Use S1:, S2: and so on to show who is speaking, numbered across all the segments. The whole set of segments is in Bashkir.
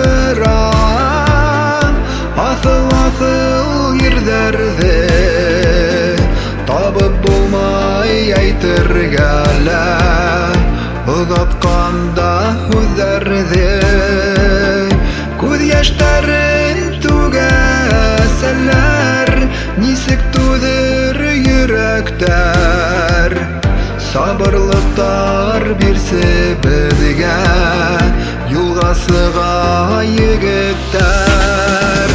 S1: ҡалдыра. Аҫыл-аҫыл ерҙәрҙе табып булмай әйтергә лә, оҙатҡанда һүҙҙәрҙе күҙ йәштәрен түгәсәләр, нисек түҙер йөрәктәр. Сабырлыҡтар бирсе беҙгә, юлға сыға егеттәр.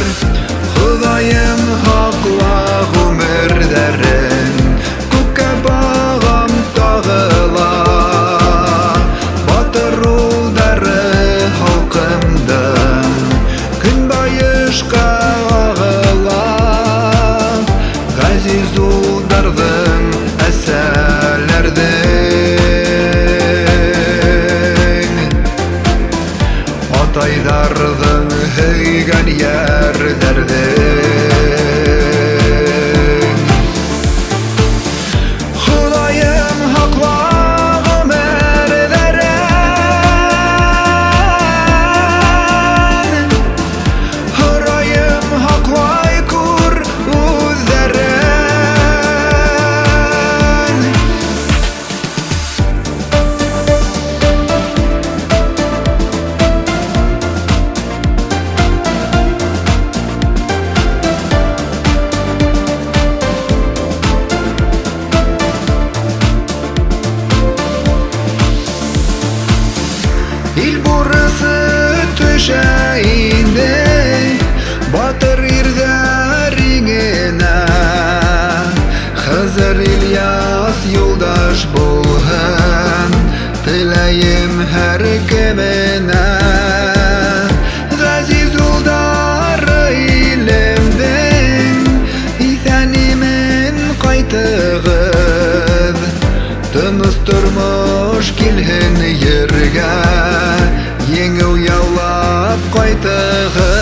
S1: Хоҙайым һаҡла ғүмерҙәрен, күккә бағам тағы ла. Батыр улдары халҡымдың көнбайышҡа ағыла. Ғәзиз улдарҙың, әсәләрҙең, атайҙарҙың, һөйгән йәрҙәрҙең. Хоҙайым һаҡла ғүмерҙәрен, һорайым һаҡлай күр үҙҙәрен. Ил бурысы төшә инде батыр ирҙәр иңенә. Хызыр Ильяс юлдаш булһын, теләйем һәр кеменә. Ғәзиз улдары илемдең, иҫән-имен ҡайтығыҙ. Тыныс тормош килһен ергә, еңеү яулап ҡайтығыҙ.